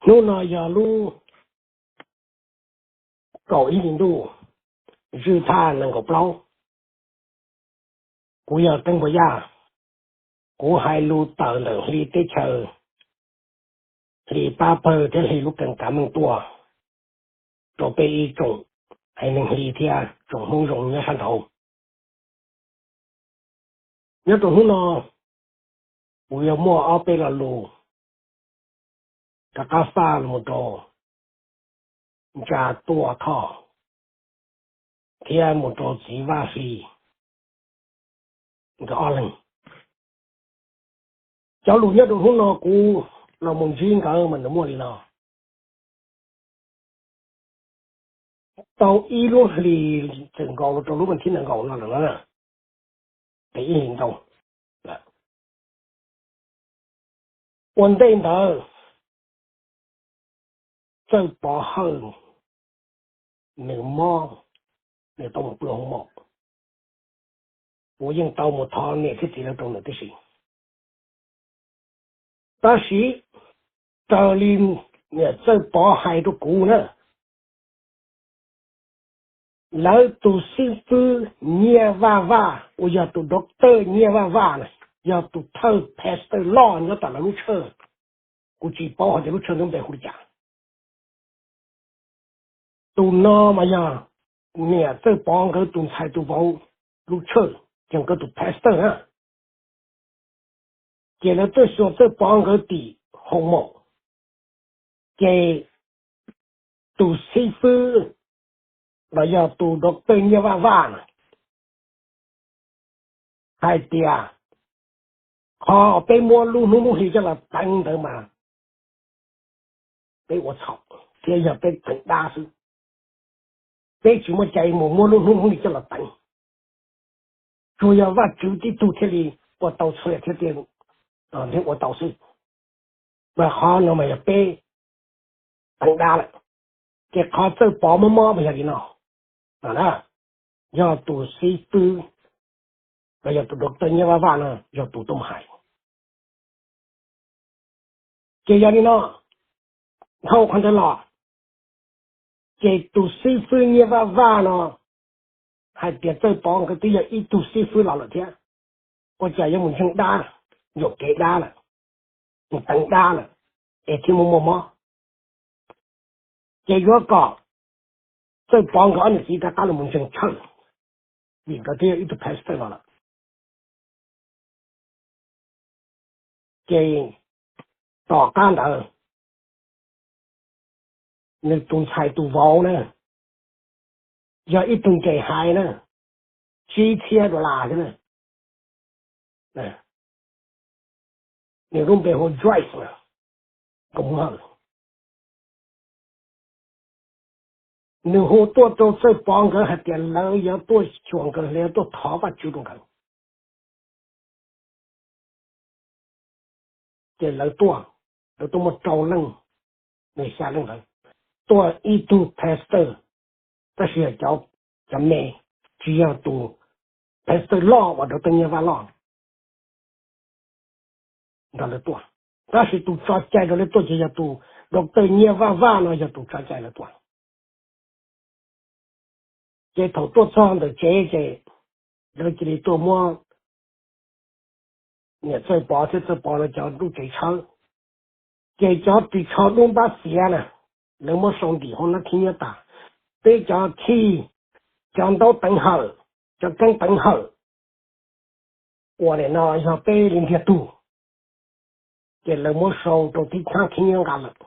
Hnub no yog lub kaum ib hli ntuj, zwj thaj nees nkaum plaub. Kuv yog Teeb Npuas Yaj. Kuv hais lus tawm ntawm hli teb chaws, hli pab pawg thiab hli lub keeb kav meej tuaj rau peb ib tsoom haiv neeg hli thiab tsoom Hmoob zoo nyob sab nraud. Nyob rau hnub no, kuv yuav muaj ob peb lo lus rov qab faj los mus rau Ntsa Tuaj Thoj thiab mus rau txiv Vaj Hli nkawd ob leeg. Cov lus nyob rau hnub no kuv los mus ntsib nkawd mas nws muaj li no. Tau ib lub hlis txwm nkaus los rau lub vas thib nees nkaum no lawm na, peb ib hlis ntau lawm. Ua ntej ntawd, Txawj Pov Hawj nws mob, nws tau mus pw hoo maum. Kuv yeej tau mus thov niam thiab txiv lawv rau nws tib si. Tab sis raws li niam Txawj Pov hais rau kuv na, lawv tus xib fwb Nyiaj Vaj Vaj uas yog tus doctor Nyiaj Vaj Vaj na, yog tus thawj pastor loj nyob tom lawv lub tshawj. Kuv tsis paub hais tias lub tshawj ntawd npe hu li cas. Tus no mas yog niam Txawj Pov nkawd tus ntxhais tus vauv lub tshawj, yog nkawd tus pastor na. Ces lawv tuaj xyuas Txawj Pov nkawd tim hoo maum, ces tus xib fwb los yog tus doctor Nyiaj Vaj Vaj na hais tias qhov peb muab lub hnub lub hli coj los teev ntawd mas peb ua txhaum thiab yog peb teev dab xwb. Peb tsis muaj cai mus muab lub hnub lub hli coj los teev. Tsuas yog Vajtswv tib tug thiaj li ua tau txhua yam thiab, thiaj ua tau xwb. Mas qhov no mas yog peb teev dab lawm. Ces qhov Txawj Pov mob mob mas yog li no, no na, yog tus xib fwb los yog tus doctor Nyiaj Vaj Vaj no yog tus tuaj mus hais. Ces yog li no, dhau qhov ntawd los, ces tus xib fwb Nyiaj Vaj Vaj no hais tias Txawj Pov nkawd twb yog ib tug xib fwb los lawm thiab, ua cas yuav mus ntseeg dab, yuam kev dab lawm, mus teev dab lawm, es thiaj muaj muaj mob. Ces yuav kom Txawj Pov nkawd ob niam txiv rov qab los mus ntseeg tshawj, vim nkawd twb yog ib tug pastor los lawm. Ces tom qab ntawd, nws tus ntxhais tus vauv na, yog ib tug nres hais na, tsib txhiab dollar xwb na. Nws lub npe hu Joyce na, Nkauj Hawj. Nws hu tuaj rau Txawj Pov nkawd hais tias lawv yuav tuaj xyuas nkawd, lawv yuav tuaj thov Vajtswv rau nkawd. Ces lawv tuaj, lawv tuaj muaj rau leej, nws xya leej ntawd, tuaj ib tug pastor, tab sis yog cov, cov me, tsis yog tus pastor loj uas doctor Nyiaj Vaj Vaj nrog lawv tuaj. Tab sis tus tso cai rau lawv tuaj ces yog tus doctor Nyiaj Vaj Vaj no yog tus tso cai lawv tuaj. Ces thaum tuaj txog ntawm tsev ces lawv cia li tuaj muab niam Txawj Pov thiab Txawj Pov lawv cov lub tsev tshawb. Ces cov ris tsho dub npab xiav na, lawv muab sau ntim hauv nab khib nyiab tas. Peb cov khij, cov ntaub teev hawm, cov keeb teev hawm uas nim no yog peb li ntiag tug, ces lawv muab sau rau tib nab khib nyiab nqa lawm.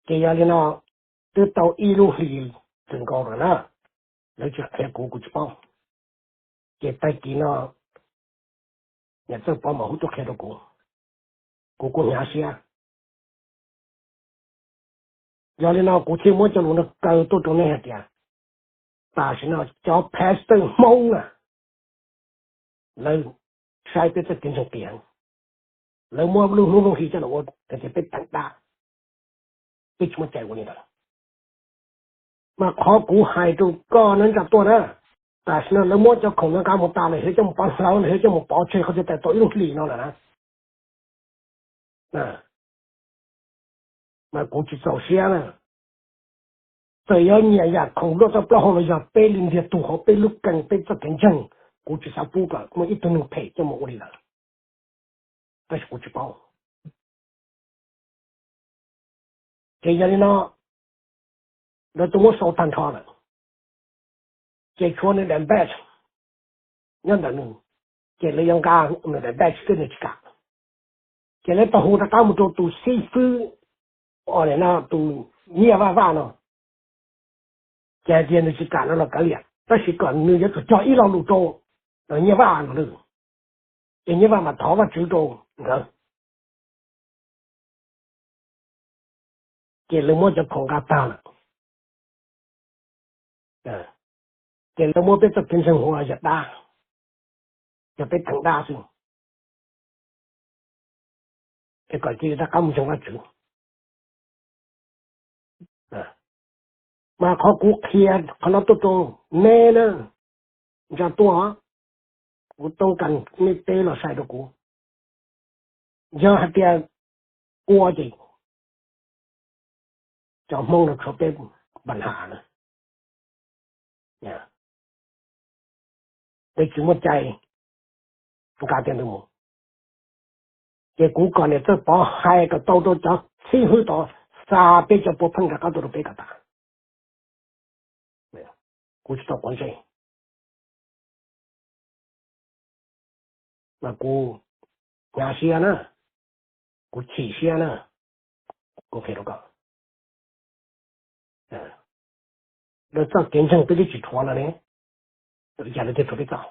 Ces yog li no, twb tau ib lub hlis txwm nkaus lawm na, lawv tsis qhia kuv, kuv tsis paub. Ces tag kis no niam Txawj Pov mam hu tuaj qhia rau kuv, kuv kuj hnyav siab. Yog li no kuv thiaj muab cov lus no kaw tuaj rau nej hais tias tam sim no cov pastor Hmoob na, lawv saib peb txoj kev ntseeg qias, lawv muab lub hnub lub hli coj los ua hais tias peb teev dab, peb tsis muaj cai ua li ntawd. Mas qhov kuv hais rau koj na Ntsa Tuaj na, tam sim no lawv muab cov khoom no nqa mus tas lawm, lawv coj mus pov hlawv, lawv coj mus pov tseg qhov twg tau ib lub hlis no lawm na. Mas kuv tsis txaus siab na. Txawm yog nyiam yam khoom luaj txoj plaub hau los yog peb li ntiag tug hauv peb lub keeg peb txoj kev ntseeg, kuv tsis xav pub kom muaj ib tug neeg phem coj mus ua li lawm. Tab sis kuv tsis paub. Ces yog li no, lawv twb muab sau tag nrho lawm, ces tshuav nws daim badge nyob ntawm nws, ces lawv yuav nqa nws daim badge xwb nws tsis kam. Ces lawv tau hu rov qab mus rau tus xib fwb, tus Nyiaj Vaj Vaj no, ces hais tias nws tsis kam no los kav liam, tab sis kom nws yuav tsum cog ib lo lus rau Nyiaj Vaj no, ces Nyiaj Vaj mam thov Vajtswv rau nkawd. Ces lawv muab cov khoom nqa tag lawm, ces lawv muab peb txoj kev ntseeg hu ua yog dab, yog peb theem dab xwb, es kom cia li rov qab mus ntseeg Vajtswv. Mas qhov kuv qhia qhov no tuaj rau neb na, ntsa tuaj, kuv toob kas neb teb los sai rau kuv. Yog hais tias ua ces cov Hmoob no tshuav peb npa nham na, peb tsis muaj cai nqa tiag ntawd mus. Ces kuv kom niam Txawj Pov hais kom tau rau cov xib hwb tod xa peb cov puav pheej rov qab tuaj rau peb kom tas. Kuv tsis tau quav ntsej. Mas kuv hnyav siab na, kuv chim siab na, kuv qhia rau koj. Lawv txoj kev ntseeg peb twb tsis rhuav no ne, cas lawv thiaj rhuav peb txoj?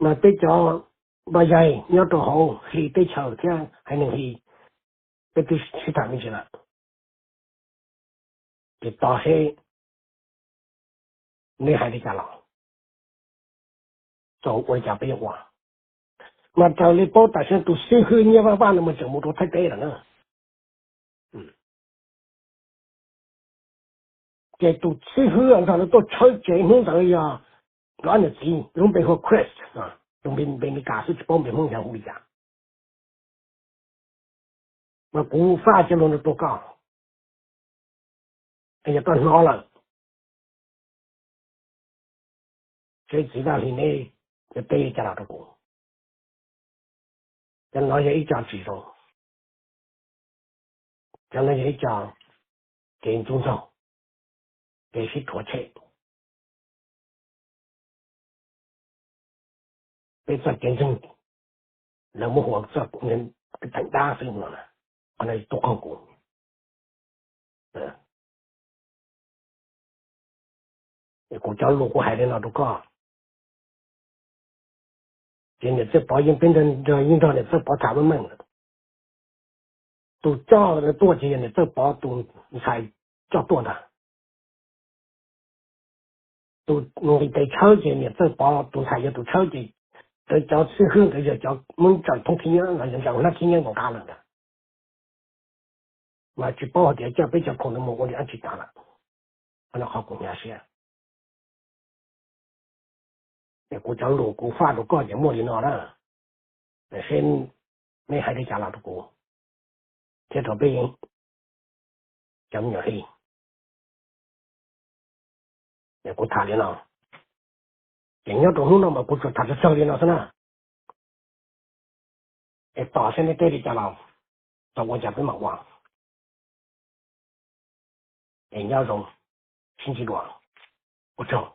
Mas peb cov npa yaig nyob rau hauv hli teb chaws thiab haiv neeg hli, peb twb sib tham me ntsis lawm, ces tos seb neb hais li cas los txaus ua li cas peb yuav ua. Mas raws li paub tam sim no tus xib hwb Nyiaj Vaj Vaj no mas tseem mus rau Thaib teb lawm na. Ces tus xib hwb nrog lawv tuaj tshawb tsev hnub ntawd yog nkawd ob niam txiv, lub npe hu ua Chris, lub npe Meskas xwb tsis paub npe Hmoob yog hu li cas. Mas kuv faj cov lus no rau koj, yog koj hnov lawm, seb txiv Vaj Hli neb yuav teb li cas los rau kuv. Cov no yog ib co tsis zoo, cov no yog ib co kev ntxub ntxaug, kev sib rhuav tshem. Peb txoj kev ntseeg lawv muab hu ua txoj kev theem dab xwb no, qhov no tus qaug kuv. Kuv cov lus kuv hais li no rau koj, ces niam Txawj Pov yeej peb nrog, yeej nrog niam Txawj Pov tham meej meej lawm. Tus coj lawv tuaj ces yog niam Txawj Pov tus ntxhais coj tuaj ntag. Tus nqis tes tshawb ces niam Txawj Pov tus ntxhais yog tus tshawb ces nkawd cov xib hwb nkawd yog cov Hmoob Tsawg Thoob Khib Nyiab los yog Ntsa Hnab Khib Nyiab nkaus nqa lawm ntag. Mas tsis paub hais tias coj peb cov khoom no mus ua li dab tsi tas lawm. Qhov no qhov kuv hnyav siab. Es kuv cov lus kuv faj rau koj ces muaj li no na. Seb neb hais li cas los rau kuv thiab rau peb cov me nyuam hli. Es kuv tham li no, ces nyob rau hnub no mas kuv tsuas tham tsawg tsawg li no xwb na. Es tos seb neb teb li cas los tau ua cas peb mam ua. Es nyob zoo, sib ntsib dua, ua tsaug.